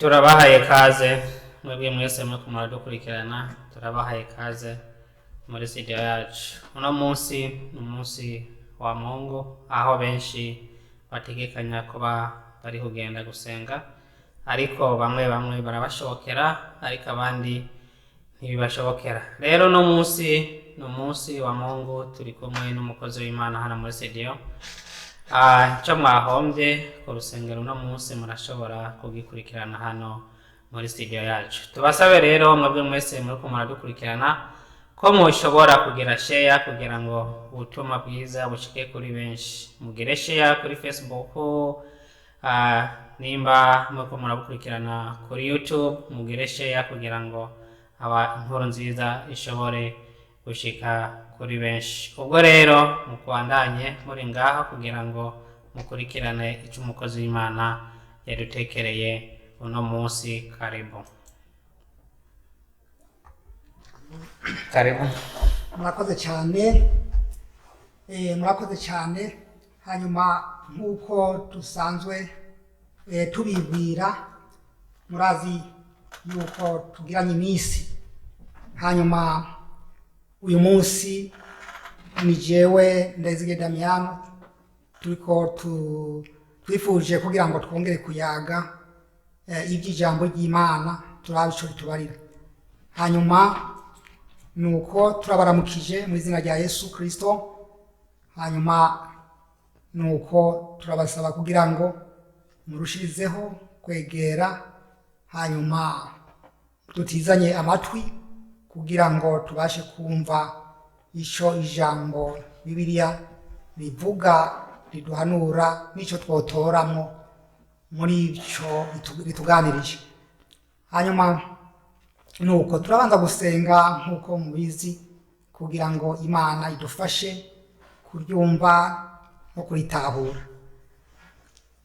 Turabahaye kaze mwebwe mwese muriko muradukurikirana, turabahaye kaze muri studio yacu. Uno munsi ni umunsi wa Mungu, aho benshi bategekanya kuba bari kugenda gusenga, ariko bamwe bamwe barabashobokera, ariko abandi ntibibashobokera. Rero uno munsi ni umunsi wa Mungu, turi kumwe n'umukozi w'Imana hano muri studio. Ico mwahombye ku rusengero uno munsi murashobora kugikurikirana hano muri studio yacu. Tubasabe rero mwebwe mwese muriko muradukurikirana ko mushobora kugira share kugira ngo ubutumwa bwiza bushike kuri benshi. Mugire share kuri Facebook, nimba muriko murabukurikirana kuri YouTube, mugire share kugira ngo aba inkuru nziza ishobore gushika kuri benshi. Ubwo rero mukubandanye muri ngaho kugira ngo mukurikirane ico umukozi w'Imana yadutekereye uno munsi. Karibu, karibu. Murakoze cyane, murakoze cyane. Hanyuma nk'uko dusanzwe tubibwira, murazi yuko tugiranye iminsi. Hanyuma uyu munsi ni jewe Ndayizige Damiyano, turiko twifuje kugira ngo twongere kuyaga iby'ijambo ry'Imana, turabe ico ritubarira. Hanyuma nuko turabaramukije mu izina rya Yesu Kristo. Hanyuma nuko turabasaba kugira ngo murushirizeho kwegera, hanyuma dutizanye amatwi kugira ngo tubashe kumva ico ijambo Bibiliya rivuga, riduhanura, n'ico twotoramwo muri ico rituganirije. Hanyuma nuko turabanza gusenga nk'uko mubizi, kugira ngo Imana idufashe kuryumva no kuritahura.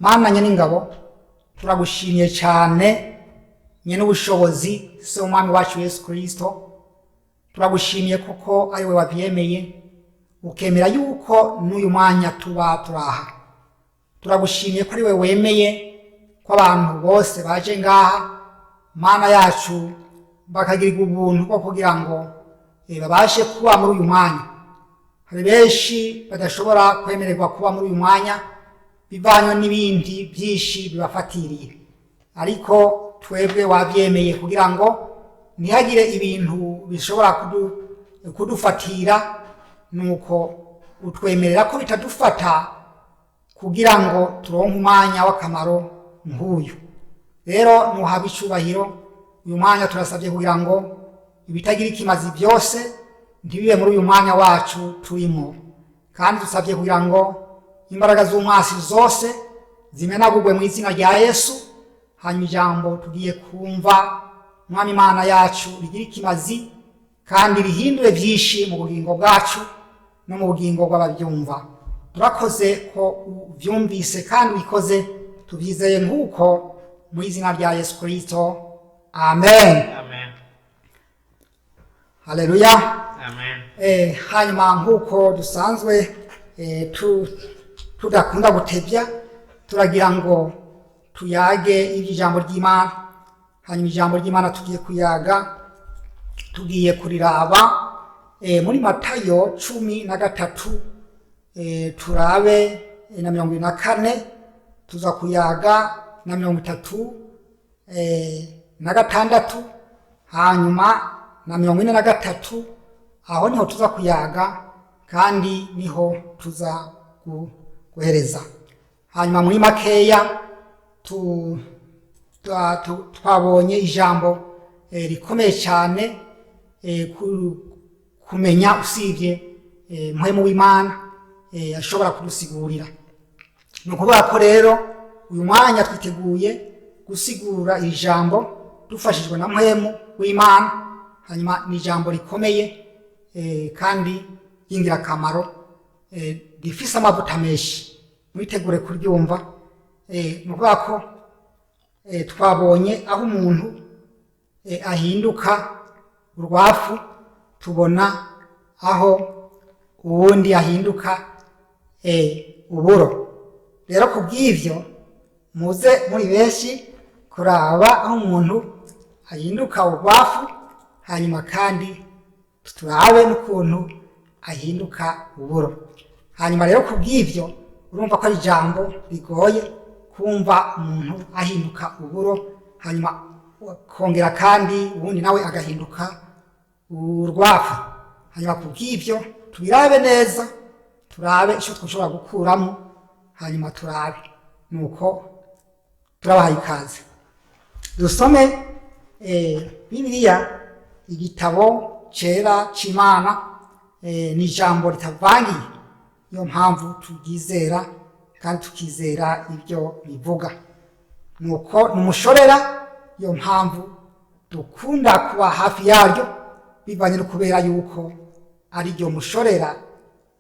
Mana nyen'ingabo, turagushimye cyane, nyen'ubushobozi, se Umwami wacu Yesu Kristo. Turagushimiye kuko ari we wabyemeye, ukemera yuko n'uyu mwanya tuba turaha. Turagushimiye ko ari we wemeye ko abantu bose baje ngaha, Mana yacu, bakagirirwa ubuntu bwo kugira ngo babashe kuba muri uyu mwanya. Hari benshi badashobora kwemererwa kuba muri uyu mwanya bivanywe n'ibindi byinshi bibafatiriye, ariko twebwe wabyemeye kugira ngo ntihagire ibintu bishobora kudufatira, nuko utwemerera ko bitadufata kugira ngo turonke umwanya w'akamaro nk'uyu. Rero nuhabwe icubahiro uyu mwanya. Turasabye kugira ngo ibitagira ikimazi byose ntibibe muri uyu mwanya wacu turimo, kandi dusabye kugira ngo imbaraga z'umwasi zose zimenagurwe mu izina rya Yesu. Hanyuma ijambo tugiye kumva, Mwami Imana yacu, rigira ikimazi kandi rihindure byinshi mu bugingo bwacu no mu bugingo bw'ababyumva. Turakoze ko ubyumvise kandi ubikoze, tubyizeye nk'uko mu izina rya Yesu Kristo, amen. Amen. Haleluya. Amen. Hanyuma nk'uko dusanzwe tudakunda gutebya, turagira ngo tuyage iby'ijambo ry'Imana. Hanyuma ijambo ry'Imana tugiye kuyaga, tugiye kuriraba muri Matayo 13, turabe na 24, tuza kuyaga na 36, hanyuma na 43. Aho niho tuza kuyaga kandi niho tuza guhereza. Hanyuma muri makeya twabonye ijambo rikomeye cyane kumenya usibye Mpwemu w'Imana ashobora kudusigurira. Ni ukuvuga ko rero uyu mwanya twiteguye gusigura iri jambo dufashijwe na Mpwemu w'Imana. Hanyuma ni ijambo rikomeye kandi ry'ingirakamaro, rifise amavuta menshi, mwitegure kuryumva. Ni ukuvuga ko twabonye aho umuntu ahinduka urwafu, tubona aho uwundi ahinduka uburo. Rero ku bw'ivyo muze muri benshi. Kuraba aho umuntu ahinduka urwafu, hanyuma kandi turabe n'ukuntu ahinduka uburo. Hanyuma rero kubw'ibyo urumva ko ari ijambo rigoye kumva umuntu ahinduka uburo, hanyuma kongera kandi ubundi nawe agahinduka urwafu. Hanyuma kubw'ibyo tubirabe neza, turabe icyo twashobora gukuramo, hanyuma turabe nuko turabahaye ikaze. Dusome Bibiliya, igitabo cera c'Imana, ni ijambo ritavangiye, niyo mpamvu turyizera kandi tukizera ibyo bivuga. Nuko ni umushorera, niyo mpamvu dukunda kuba hafi yaryo, bivanye no kubera yuko ari ryo mushorera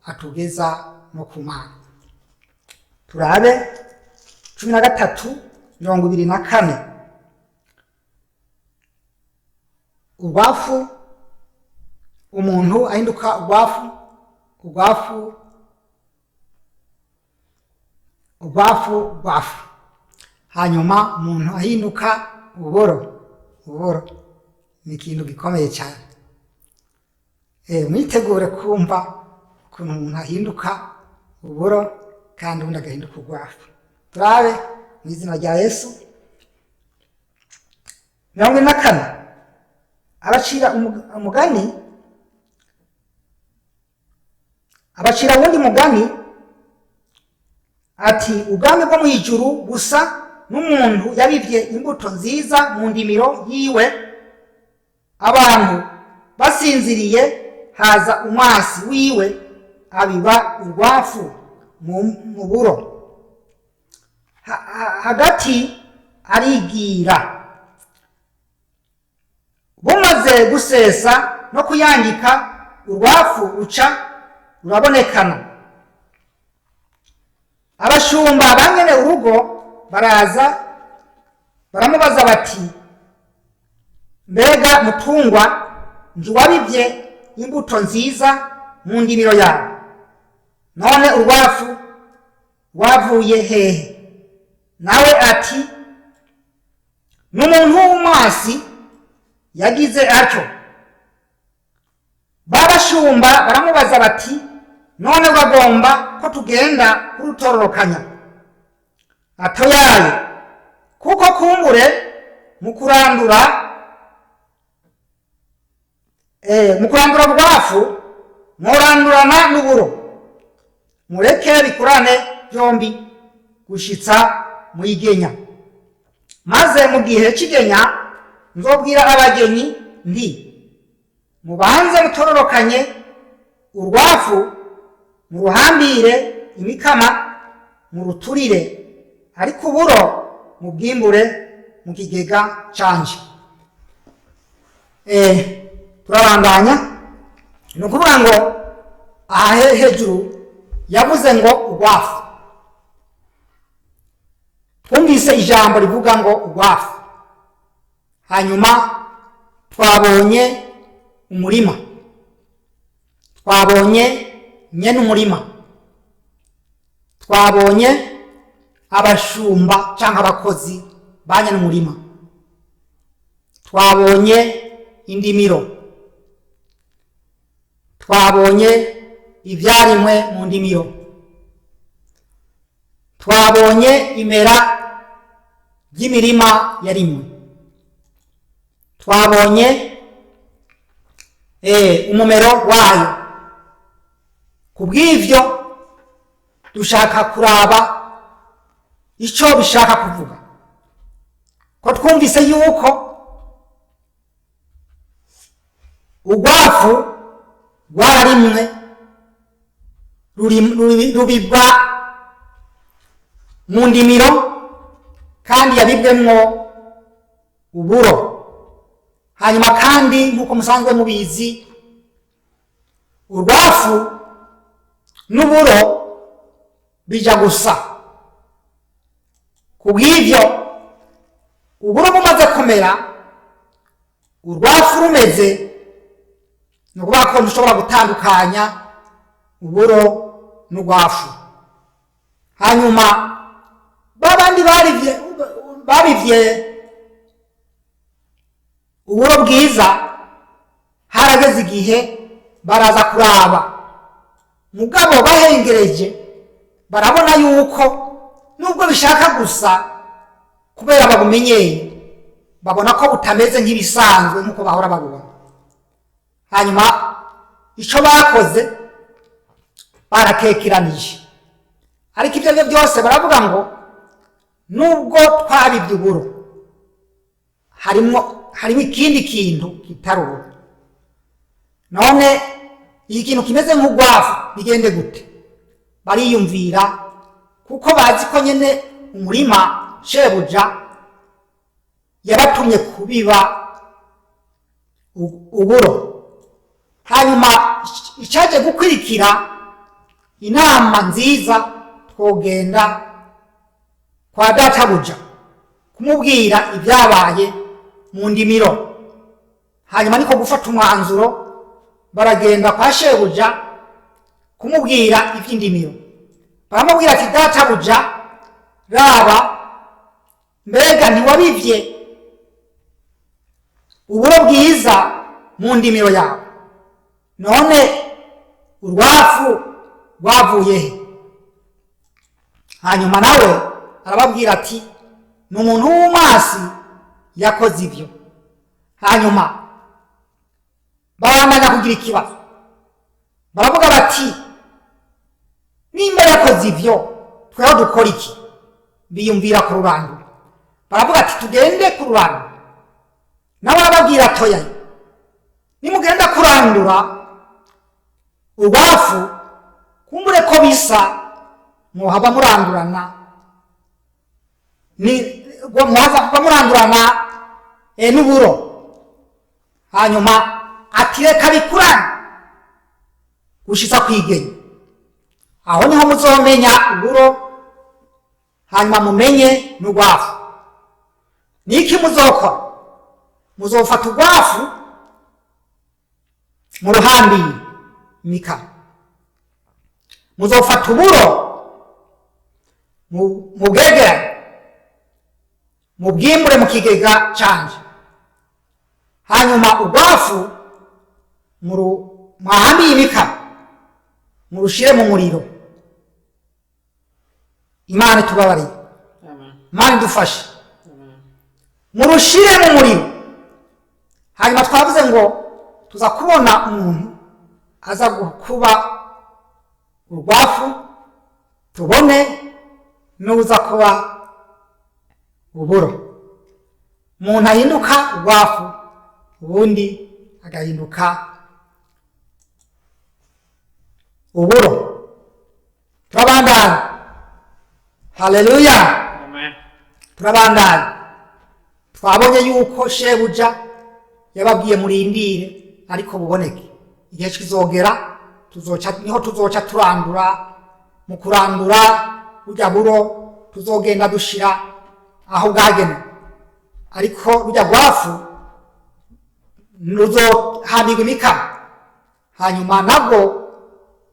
atugeza no ku Mana. Turabe 13:24. Urwafu, umuntu ahinduka urwafu, urwafu, urwafu, urwafu, hanyuma umuntu ahinduka uburo. Uburo ni ikintu gikomeye cyane. Mwitegure kumva ukuntu umuntu ahinduka uburo kandi ubundi agahinduka urwafu. Turabe mu izina rya Yesu. 44, abacira umugani, abacira wundi mugani ati: ubwami bwo mu ijuru busa n'umuntu yabivye imbuto nziza mu ndimiro yiwe. Abantu basinziriye, haza umwasi wiwe abiba urwafu mu buro hagati, arigira. Bumaze gusesa no kuyangika, urwafu ruca rurabonekana. Abashumba ba nyene urugo baraza, baramubaza bati: mbega mutungwa, ntiwabibye imbuto nziza mu ndimiro yawe? None urwafu rwavuye hehe? Nawe ati: n'umuntu w'umwasi yagize atyo. Babashumba baramubaza bati: none uragomba ko tugenda kurutororokanya? Atoyaye, kuko kumbure mu kurandura urwafu mworandurana n'uburo. Mureke bikurane byombi gushitsa muyigenya, maze mu gihe c'igenya nzobwira abagenyi nti: mubanze mutororokanye urwafu, muruhambire imikama, muruturire, ariko uburo mubwimbure mu kigega canje. Turabandanya. Ni ukuvuga ngo aha hejuru yavuze ngo urwafu. Twumvise ijambo rivuga ngo urwafu, hanyuma twabonye umurima, twabonye nyene umurima, twabonye abashumba cyangwa abakozi ba nyene umurima, twabonye indimiro, twabonye ibyarimwe mu ndimiro, twabonye imera ry'imirima yarimwe, twabonye umumero wayo. Ku bw'ivyo dushaka kuraba ico bishaka kuvuga, ko twumvise yuko urwafu rwararimwe, rubibwa mu ndimiro kandi yabibwemwo uburo. Hanyuma kandi nk'uko musanzwe mubizi, urwafu n'uburo bija gusa. Ku bw'ivyo uburo bumaze kumera, urwafu rumeze, ni ukuvuga ko ntushobora gutandukanya uburo n'urwafu. Hanyuma babandi babivye Uburo bwiza harageze igihe baraza kuraba, mugabo bahengereje barabona yuko nubwo bishaka gusa, kubera babumenyeye, babona ko butameze nk'ibisanzwe nk'uko bahora babubona. Hanyuma icyo bakoze, barakekeranije, ariko ibyo aribyo byose baravuga ngo nubwo twabibye uburo, harimo ikindi kintu kitari uburo. None iki kintu kimeze nk'urwafu bigende gute? Bariyumvira, kuko bazi ko nyine umurima shebuja yabatumye kubiba uburo. Hanyuma icyaje gukurikira, inama nziza, twogenda kwa databuja kumubwira ibyabaye mu ndimiro. Hanyuma niko gufata umwanzuro, baragenda kwa shebuja kumubwira iby'indimiro. Baramubwira ati: "Databuja, raba, mbega ntiwabivye uburo bwiza mu ndimiro yawe? None urwafu rwavuye he?" Hanyuma nawe arababwira ati: "Ni umuntu w'umwasi yakoze ibyo." Hanyuma babandanya kugira ikibazo, baravuga bati: "Nimba yakoze ibyo, tweho dukora iki?" Biyumvira kururandura, baravuga ati: "Tugende kururandura." Nawe arababwira: "Atoya, nimugenda kurandura urwafu, kumbure ko bisa mwohava murandurana ni mwohava murandurana n'uburo." Hanyuma ati: "Reka bikurane gushitsa kwigenya, aho niho muzomenya uburo, hanyuma mumenye n'urwafu. Niki muzokora? Muzofata urwafu muruhambire imikara, muzofata uburo mubwegeranye, mubwimbure mu kigega canje. Hanyuma urwafu mwahambiye imikara murushire mu muriro." Imana itubabariye. Amen. Imana idufashe. Amen. Murushire mu muriro. Hanyuma twavuze ngo tuza kubona umuntu aza kuba urwafu, tubone n'uza kuba uburo. Umuntu ahinduka urwafu, ubundi agahinduka uburo. Turabandanya. Haleluya. Amen. Turabandanya. Twabonye yuko shebuja yababwiye: "Murindire ariko buboneke, igihe kizogera tuzoca, niho tuzoca turandura. Mu kurandura burya buro tuzogenda dushira aho bwagenewe, ariko rujya rwafu ruzohambirwa imikama, hanyuma nabwo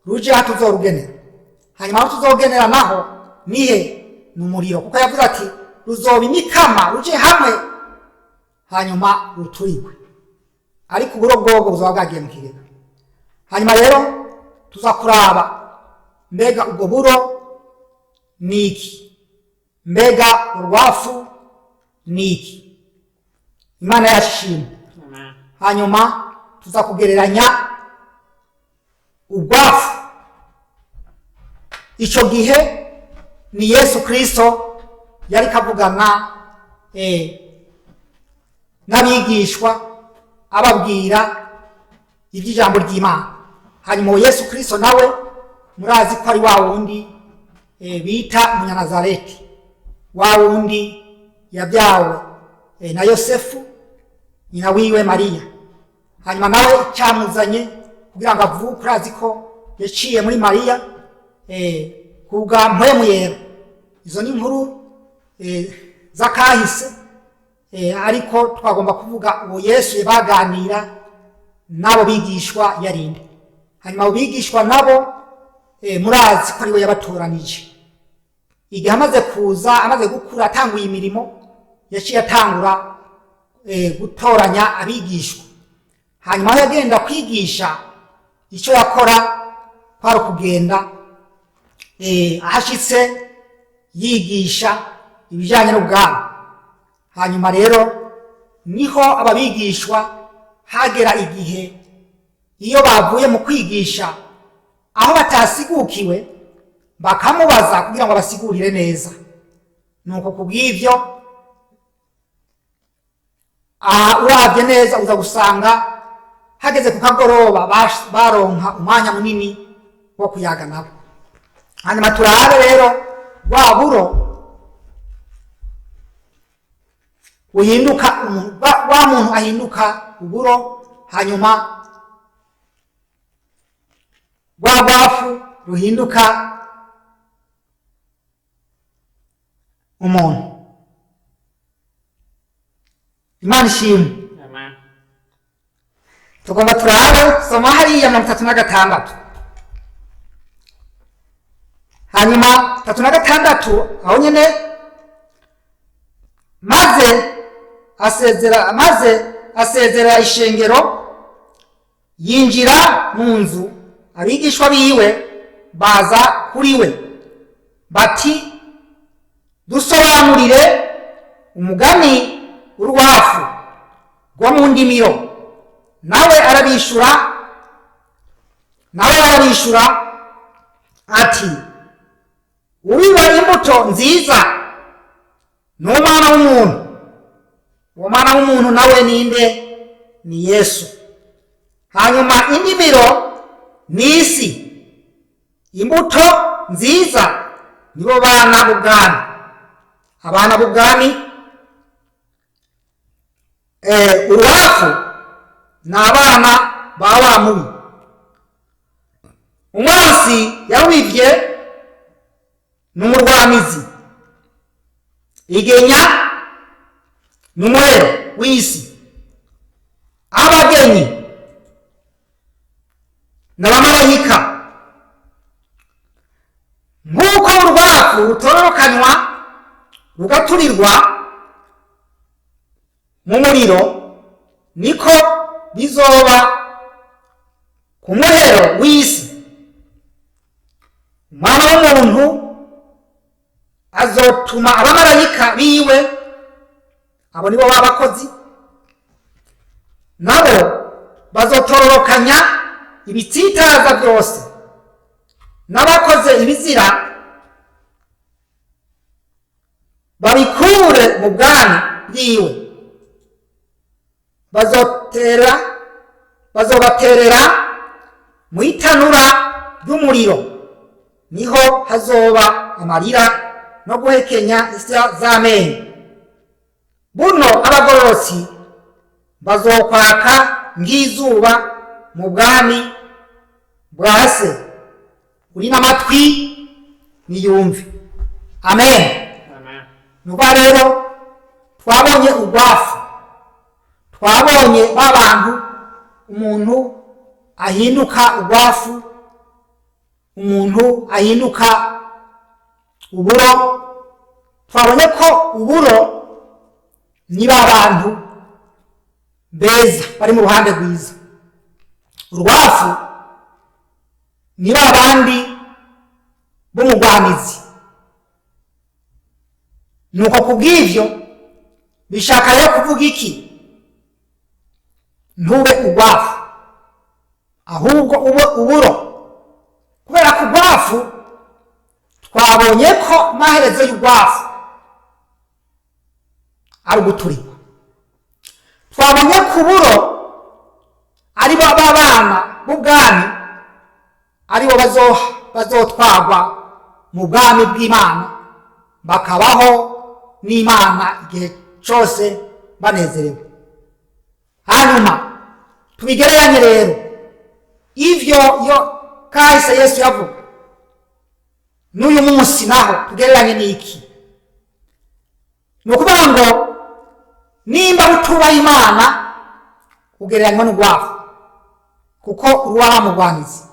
ruje aho tuzorugenera. Hanyuma aho tuzogenera naho nihe? Ni umuriro, kuko yavuze ati ruzoba imikama, ruje hamwe, hanyuma ruturigwe, ariko uburo bwobwo buzoba bwagiye mu kigega." Hanyuma rero tuza kuraba: mbega ubwo buro ni iki? Mbega urwafu ni iki? Imana yacu ishimwe. Amen. Hanyuma tuza kugereranya urwafu icyo gihe ni Yesu Kristo yari kavugana n'abigishwa, ababwira iby'ijambo ry'Imana. Hanyuma uwo Yesu Kristo nawe murazi ko ari wa wundi bita Umunyanazareti, wa wundi yabyawe na Yosefu, nyina wiwe Mariya. Hanyuma nawe cyamuzanye kugira ngo avuke, urazi ko yaciye muri Mariya kubwa Mpwemu Yera. Izo ni inkuru z'akahise, ariko twagomba kuvuga uwo Yesu baganira n'abo bigishwa yarinde. Hanyuma abo bigishwa nabo murazi ko ariwe yabatoranije. Igihe amaze kuza, amaze gukura, atanguye imirimo, yaciye atangura gutoranya abigishwa. Hanyuma aho yagenda kwigisha, icyo yakora kwari ukugenda ahashitse yigisha ibijyanye n'ubwami. Hanyuma rero niho ababigishwa hagera igihe iyo bavuye mu kwigisha aho batasigukiwe bakamubaza kugira ngo abasigurire neza. Nuko kubw'ibyo aha uravye neza uza gusanga hageze ku kagoroba baronka umwanya munini wo kuyaga nabo. Hanyuma turabe rero wa buro uhinduka wa muntu ahinduka uburo, hanyuma rwa rwafu ruhinduka umuntu. Imana ishimwe. Amen. Tugomba turabe soma hariya 36. Hanyuma 36 aho nyene, maze asezera ishengero, yinjira mu nzu, abigishwa biwe baza kuri we bati: dusobanurire umugani w'urwafu rwo mu ndimiro. Nawe arabishura ati: ubiba imbuto nziza ni umwana w'umuntu. Uwo mwana w'umuntu nawe ninde? Ni Yesu. Hanyuma indimiro ni isi, imbuto nziza nibo bana b'ubwami. Abana b'ubwami, uruhafu ni abana ba wa mubi. Umwansi yawivye ni umurwanizi, igenya ni umuhero w'isi, abagenyi n'abamarayika. Nk'uko urwafu rutororokanywa rugaturirwa mu muriro, niko bizoba ku muhero w'isi. Umwana w'umuntu azotuma abamarayika biwe, abo nibo b'abakozi, nabo bazotororokanya ibitsitaza byose n'abakoze ibizira, babikure mu bwami bwiwe. Bazobaterera mu itanura ry'umuriro, niho hazoba amarira no guhekenya isya z'amenyo. Buno abagororotsi bazokwaka nk'izuba mu bwami bwa se. Uri n'amatwi niyumve. Amen. Amen. Nuko rero twabonye urwafu, twabonye ba bantu umuntu ahinduka urwafu, umuntu ahinduka uburo. Twabonye ko uburo ni ba bantu beza bari mu ruhande rwiza, urwafu ni ba bandi b'umugwanizi. Nuko kubw'ivyo bishaka rero kuvuga iki? Ntube urwafu, ahubwo ube uburo. Kubera ko urwafu twabonye ko amaherezo y'urwafu ari uguturikwa. Twabonye ko uburo ari bo b'abana b'ubwami, aribo bazotwagwa mu bwami bw'Imana, bakabaho n'Imana igihe cyose banezerewe. Hanyuma tubigereranye rero ivyo yo kahise Yesu yavuga n'uyu munsi, naho tugereranye n'iki? Ni ukuvuga ngo nimba utubaha Imana ugereranywa n'urwafu, kuko uruwaha mugwanizi.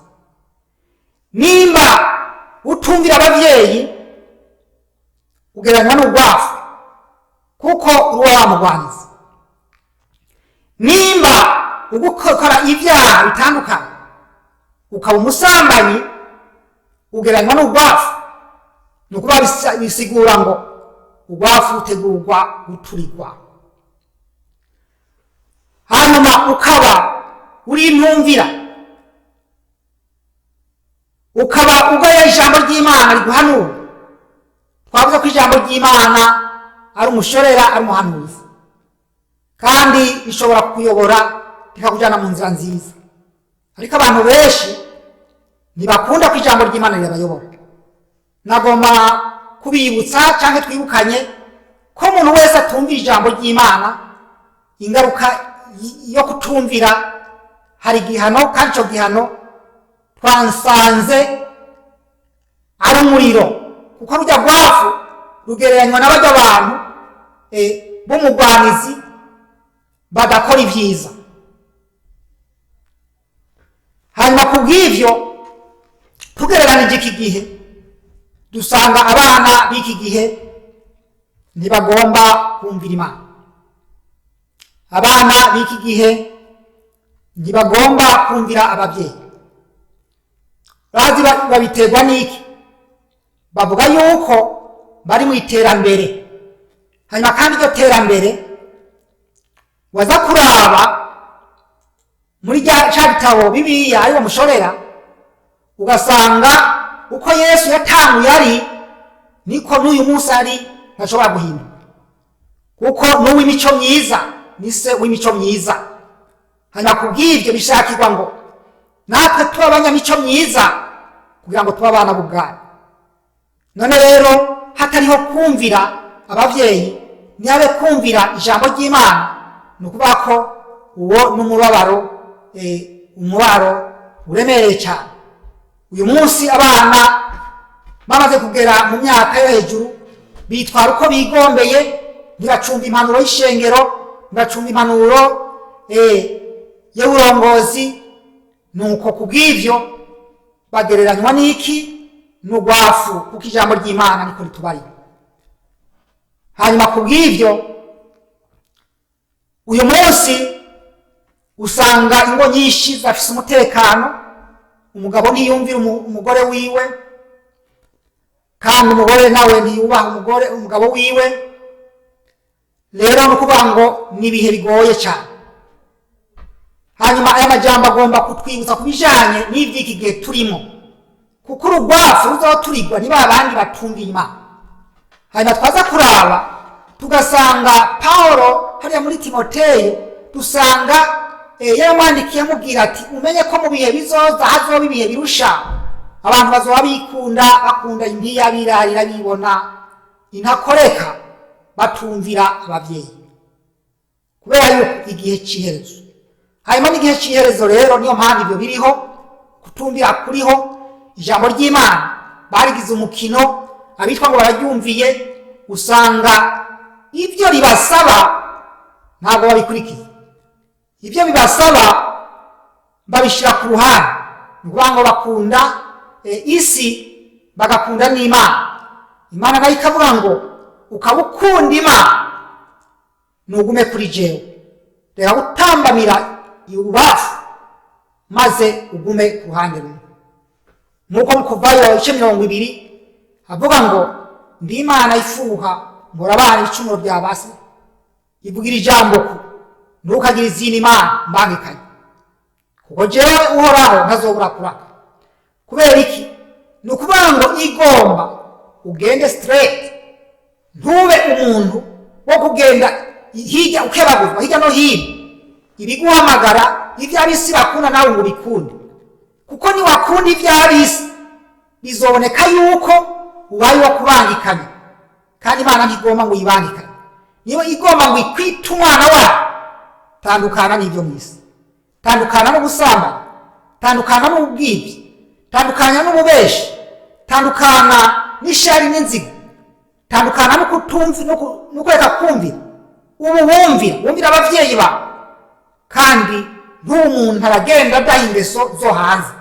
Nimba utumvira abavyeyi ugereranywa n'urwafu, kuko uruwaha mugwanizi. Nimba ugukora ibyaha bitandukanye, ukaba umusambanyi, ugereranywa n'urwafu. Ni ukuvuga bisigura ngo urwafu rutegurwa guturigwa. Hanyuma ukaba uri intumvira, ukaba ugaya ijambo ry'Imana riguhanura. Twavuze ko ijambo ry'Imana ari umushorera, ari umuhanuzi, kandi rishobora kukuyobora rikakujyana mu nzira nziza. Ariko abantu benshi ntibakunda ko ijambo ry'Imana rirabayobora. Nagomba kubibutsa cyangwa twibukanye ko umuntu wese atumvira ijambo ry'Imana, ingaruka yo kutumvira hari igihano, kandi icyo gihano twasanze ari umuriro, kuko rujya rwafu rugereranywa n'abajya abantu b'umugwanizi badakora ibyiza. Hanyuma ku bw'ibyo, tugereranije iki gihe, dusanga abana b'iki gihe ntibagomba kumvira Imana. Abana b'iki gihe ntibagomba kumvira ababyeyi. Bazi babiterwa n'iki? Bavuga yuko bari mu iterambere. Hanyuma kandi iryo terambere waza kuraba muri cya gitabo Bibiliya ariwo mushorera, ugasanga uko Yesu yatanguye ari niko n'uyu munsi ari, ntashobora guhinduka, kuko n'uw'imico myiza ni se w'imico myiza. Hanyuma ku bw'ibyo bishakirwa ngo natwe tuba abanyamico myiza kugira ngo tube abana b'ubwami. None rero hatariho kumvira ababyeyi, ntihabe kumvira ijambo ry'Imana, ni ukuvuga ko uwo n'umubabaro, umubabaro uremereye cyane. Uyu munsi abana bamaze kugera mu myaka yo hejuru bitwara uko bigombeye, ntibacumva impanuro y'ishengero, ntibacumva impanuro y'uburongozi. Nuko ku bw'ibyo bagereranywa n'iki? N'urwafu, kuko ijambo ry'Imana niko ritubarira. Hanyuma ku bw'ibyo uyu munsi usanga ingo nyinshi zafise umutekano. Umugabo ntiyumvira umugore wiwe, kandi umugore nawe ntiyubaha umugabo wiwe. Rero ni ukuvuga ngo ni ibihe bigoye cyane. Hanyuma aya majambo agomba kutwibutsa ku bijanye n'ivy'iki gihe turimo, kuko urugwafu ruzoturigwa ni ba bandi batumviye Imana. Hanyuma twaza kuraba tugasanga Paulo hariya muri Timoteyo, dusanga yaramwandikiye amubwira ati umenye ko mu bihe bizoza hazoba ibihe birusha, abantu bazoba bikunda, bakunda impiya, birarira, bibona intakoreka, batumvira ababyeyi, kubera yuko igihe c'iherezo. Hanyuma n'igihe c'iherezo rero niyo mpamvu ibyo biriho, kutumvira kuriho. Ijambo ry'Imana barigize umukino, abitwa ngo bararyumviye, usanga ibyo ribasaba ntabwo babikurikiza, ibyo bibasaba babishyira ku ruhande. Ni ukuvuga ngo bakunda isi bagakunda n'Imana. Imana nayo ikavuga ngo ukaba ukunda Imana nugume kuri jewe, reka gutambamira ibubafu maze ugume ku ruhande rumwe. Nk'uko mu Kuvayo ibice 20 avuga ngo ndi Imana ifuha, mbora abana ibicumuro bya base, ivugira ijambo ku ntukagire izindi mana mbangikanye, kuko jewe Uhoraho ntazobura kuraka. Kubera iki? Ni ukuvuga ngo igomba ugende straight, ntube umuntu wo kugenda hirya ukebaguzwa hirya no hino, ibiguhamagara ibyo ab'isi bakunda nawe ngo ubikunde, kuko niwakunda ibyo ab'isi bizoboneka yuko ubaye uwo kubangikanya, kandi Imana ntigomba ngo uyibangikanye. Niba igomba ngo ikwite umwana wayo, tandukana n'ibyo mu isi, tandukana n'ubusambanyi, tandukana n'ubwibyi, tandukana n'ububeshi, tandukana n'ishari n'inzigo, tandukana no kureka kumvira. Ubu wumvira abavyeyi bawe, kandi ntubu umuntu aragenda adaha ingeso zo hanze.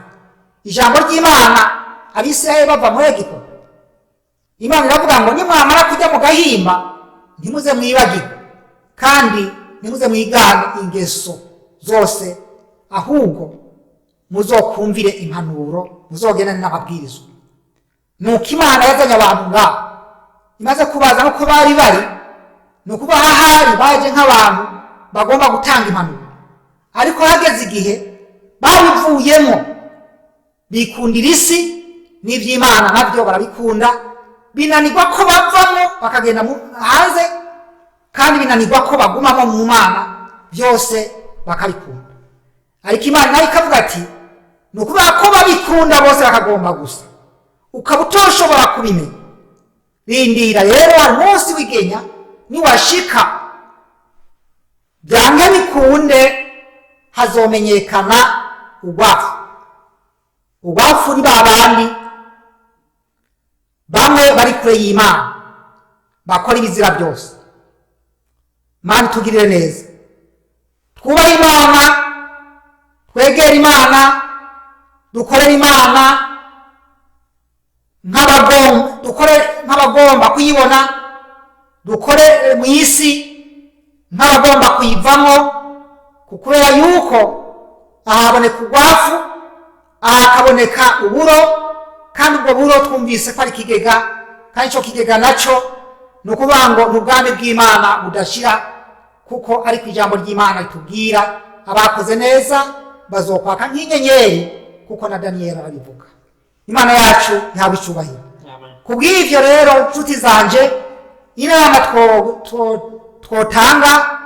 Ijambo ry'Imana, Abisirayeli bava muri Egiputa, Imana iravuga ngo nimwamara kujya mu gahimba ntimuze mwibagirwe, kandi Ntimuze mwigane ingeso zose, ahubwo muzokumvire impanuro, muzogendane n'amabwirizwa. Nuko Imana yazanye abantu ngaho, imaze kubaza nuko bari bari, ni ukuba ahari baje nk'abantu bagomba gutanga impanuro, ariko hageze igihe babivuyemo, bikundira isi n'iby'Imana nabyo barabikunda, binanirwa ko bavamo bakagenda hanze, kandi binanirwa ko bagumamo mu Mana, byose bakabikunda. Ariko Imana nayo ikavuga ati ni ukubera ko babikunda bose bakagomba gusa, ukaba utoshobora kubimenya. Rindira rero hari umunsi w'igenya, niwashika byange bikunde hazomenyekana urwafu. Urwafu ni ba bandi bamwe bari kure y'Imana, bakora ibizira byose. Mana itugirire neza, twubahe Imana, twegere Imana, dukorere Imana nk'abagomba, dukore nk'abagomba kuyibona, dukore mu isi nk'abagomba kuyivamo, kubera yuko ahaboneka urwafu, aha hakaboneka uburo, kandi ubwo buro twumvise ko ari ikigega, kandi icyo kigega nacyo ni ukuvuga ngo ni ubwami bw'Imana budashira, kuko ari ku ijambo ry'Imana ritubwira abakoze neza bazokwaka nk'inyenyeri, kuko na Daniyeli arabivuga. Imana yacu ntabwo icyubahiro. Kubw'ivyo rero nshuti zanje, inama twotanga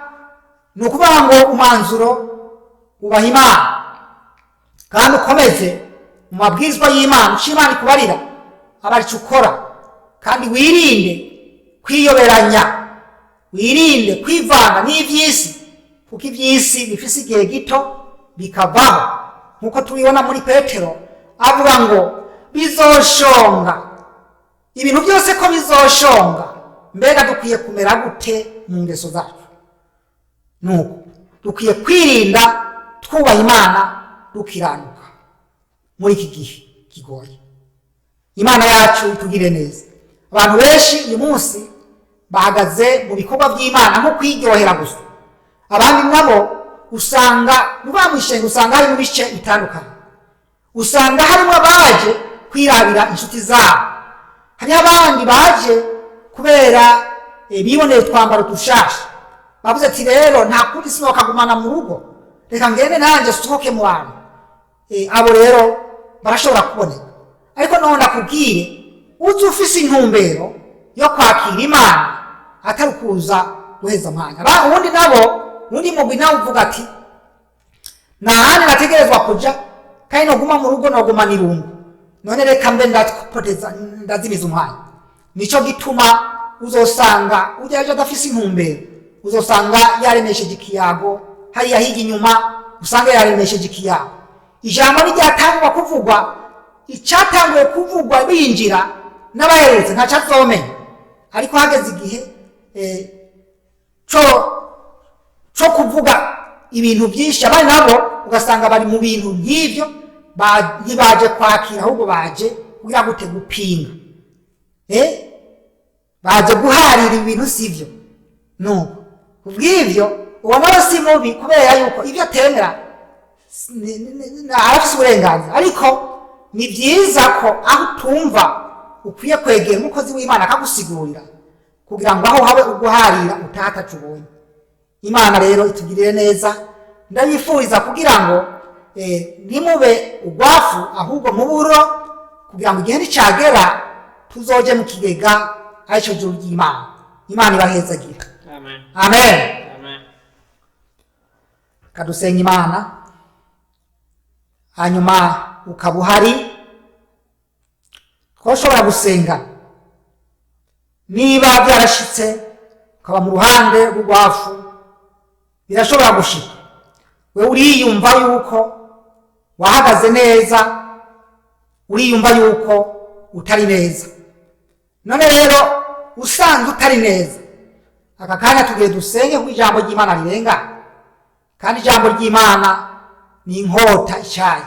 ni ukuvuga ngo umwanzuro, ubaha Imana kandi ukomeze mu mabwirizwa y'Imana, uco Imana ikubarira aba arico ukora, kandi wirinde kwiyoberanya, wirinde kwivanga n'ivy'isi, kuko ivy'isi bifise igihe gito bikavaho, nk'uko tubibona muri Petero avuga ngo bizoshonga, ibintu byose ko bizoshonga. Mbega dukwiye kumera gute mu ngeso zacu? Nuko dukwiye kwirinda, twubaha Imana, dukiranuka muri iki gihe kigoye. Imana yacu itugire neza. Abantu benshi uyu munsi bahagaze mu bikorwa by'Imana nko kwiryohera gusa, abandi nabo usanga nuba mwishenga, usanga harimo ibice bitandukanye, usanga harimo abaje kwirabira inshuti zabo, hariho abandi baje kubera biboneye utwambaro dushasha, bavuze ati rero nta kundi sinokagumana mu rugo, reka ngende nanjye sohoke mu bantu. Abo rero barashobora kuboneka. Ariko none ndakubwire, uzi ufise intumbero yo kwakira Imana, atari ukuza guheza umwanya. Ubundi nabo undi mugwi nawe uvuga ati nta handi nategerezwa kuja, kandi noguma mu rugo noguma n'irungu, none reka mbe ndapoteza, ndazimiza umwanya. Nico gituma uzosanga ujya aje adafise intumbero, uzosanga yaremesheje ikiyago hariya hirya inyuma, usanga yaremesheje ikiyago. Ijambo ntiryatangwa kuvugwa, icyatanguye kuvugwa binjira n'abaherutse ntaco azomenya, ariko hageze igihe co kuvuga ibintu byinshi, abandi nabo ugasanga bari mu bintu nk'ivyo, ntibaje kwakira, ahubwo baje kugira gute? Gupinga, baje guharira ibintu sivyo. Nuko kubw'ivyo uwo nawe si mubi, kubera yuko ibyo atemera arafise uburenganzira, ariko ni byiza ko aho utumva ukwiye kwegera umukozi w'Imana akagusigurira, kugira ngo aho habe uguharira utahataca ubonye. Imana rero itugirire neza. Ndabifuriza kugira ngo ntimube urwafu, ahubwo muburo, kugira ngo igihe nicagera tuzoje mu kigega arico juru ry'Imana. Imana ibahezagira. Amen. Amen. Amen. Kadusenga Imana, hanyuma ukaba uhari twoshobora gusenga. Niba byarashitse ukaba mu ruhande rw'urwafu, birashobora gushika we uriyumva yuko wahagaze neza, uriyumva yuko utari neza. None rero usanzwe utari neza, aka kanya tugiye dusenge, kuko ijambo ry'Imana rirenga, kandi ijambo ry'Imana ni inkota ishaye,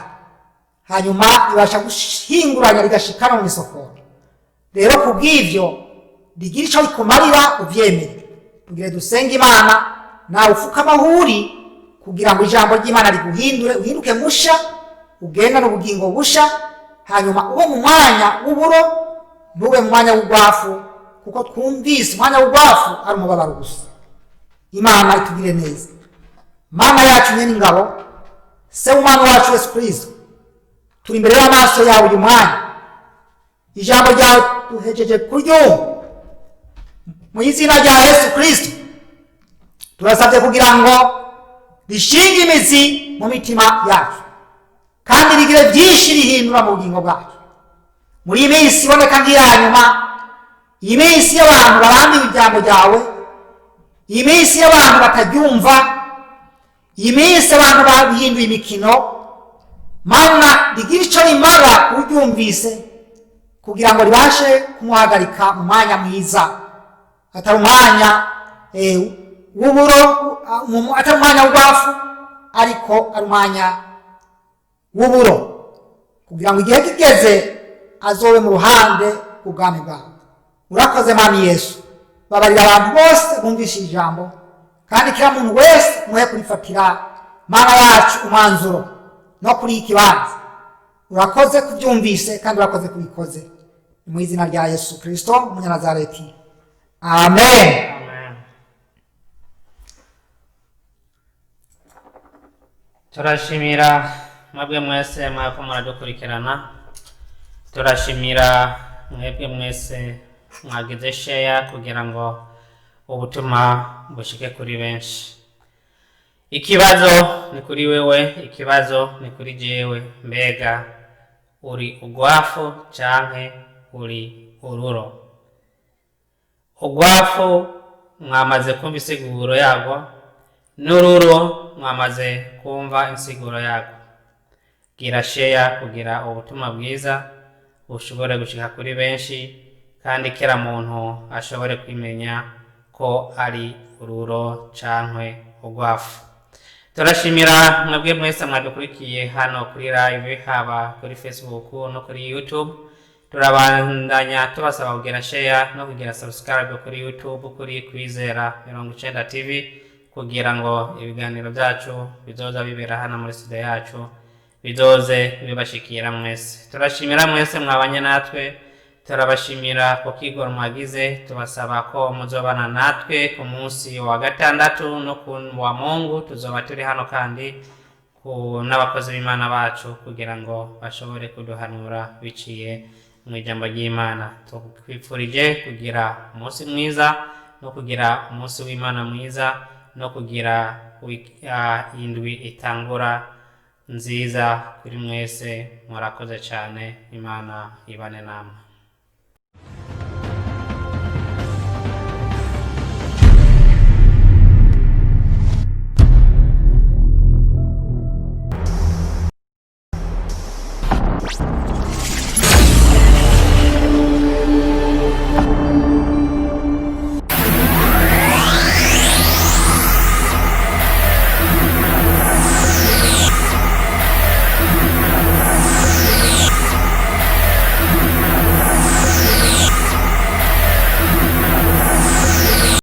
hanyuma ibasha guhinguranya rigashikana mu misokoro. Rero kubw'ivyo rigira ico rikumarira uvyemere. Tugire dusenge Imana. Nawe ufukama aho uri kugira ngo ijambo ry'Imana riguhindure, uhinduke musha, ugenda n'ubugingo busha, hanyuma ube mu mwanya w'uburo, ntube mu mwanya w'ugwafu, kuko twumvise umwanya w'ugwafu ari umubabaro gusa. Imana itugire neza. Mana yacu nyene ingabo, Se w'Umwami wacu Yesu Kristo, turi imbere y'amaso yawe uyu mwanya. Ijambo ryawe duhejeje kuryumva. Mu izina rya Yesu Kristo turasabye kugira ngo rishinge imizi mu mitima yacu, kandi rigire byinshi rihindura mu bugingo bwacu muri iyi minsi iboneka nk'iya nyuma, iyi minsi y'abantu barambiwe ijambo ryawe, iyi minsi y'abantu bataryumva, iyi minsi abantu babihinduye imikino. Mana, rigira icyo rimara uryumvise kugira ngo ribashe kumuhagarika mu mwanya mwiza, atari umwanya w'uburo, atari umwanya w'ubwafu, ariko ari umwanya w'uburo, kugira ngo igihe kigeze azobe mu ruhande rw'ubwami bwawe. Urakoze, Mwami Yesu. Babarira abantu bose bumvishe ijambo, kandi kila muntu wese muhe kurifatira, Mana yacu, umwanzuro no kuri ikibanza. Urakoze kubyumvise kandi urakoze kubikoze. Ni mu izina rya Yesu Kristo Umunyanazareti, amen. Amen. Turashimira mwebwe mwese mwako muradukurikirana. Turashimira mwebwe mwese mwagize share kugira ngo ubutumwa bushike kuri benshi. Ikibazo ni kuri wewe, ikibazo ni kuri jewe. Mbega uri ugwafu canke uri ururo? Ugwafu mwamaze kumva insiguro yarwo, n'ururo mwamaze kumva insiguro yarwo. Gira share kugira ubutumwa bwiza bushobore gushika kuri benshi, kandi kila muntu ashobore kwimenya ko ari ururo canke ugwafu. Turashimira mwebwe mwese mwadukurikiye hano kuri live, haba kuri Facebook no kuri YouTube. Turabandanya tubasaba kugira share no kugira subscribe kuri YouTube kuri Kwizera 90 TV, kugira ngo ibiganiro byacu bizoza bibera hano muri studio yacu bizoze bibashikira mwese. Turashimira mwese mwabanye natwe, turabashimira ku kigoro mwagize. Tubasaba ko muzobana natwe ku munsi wa gatandatu no ku wa Mungu. Tuzoba turi hano kandi ku n'abakozi b'Imana bacu kugira ngo bashobore kuduhanura biciye mu ijambo ry'Imana. Tukwifurije kugira umunsi mwiza, no kugira umunsi w'Imana mwiza, no kugira indwi itangura nziza kuri mwese. Murakoze cyane, Imana ibane namwe.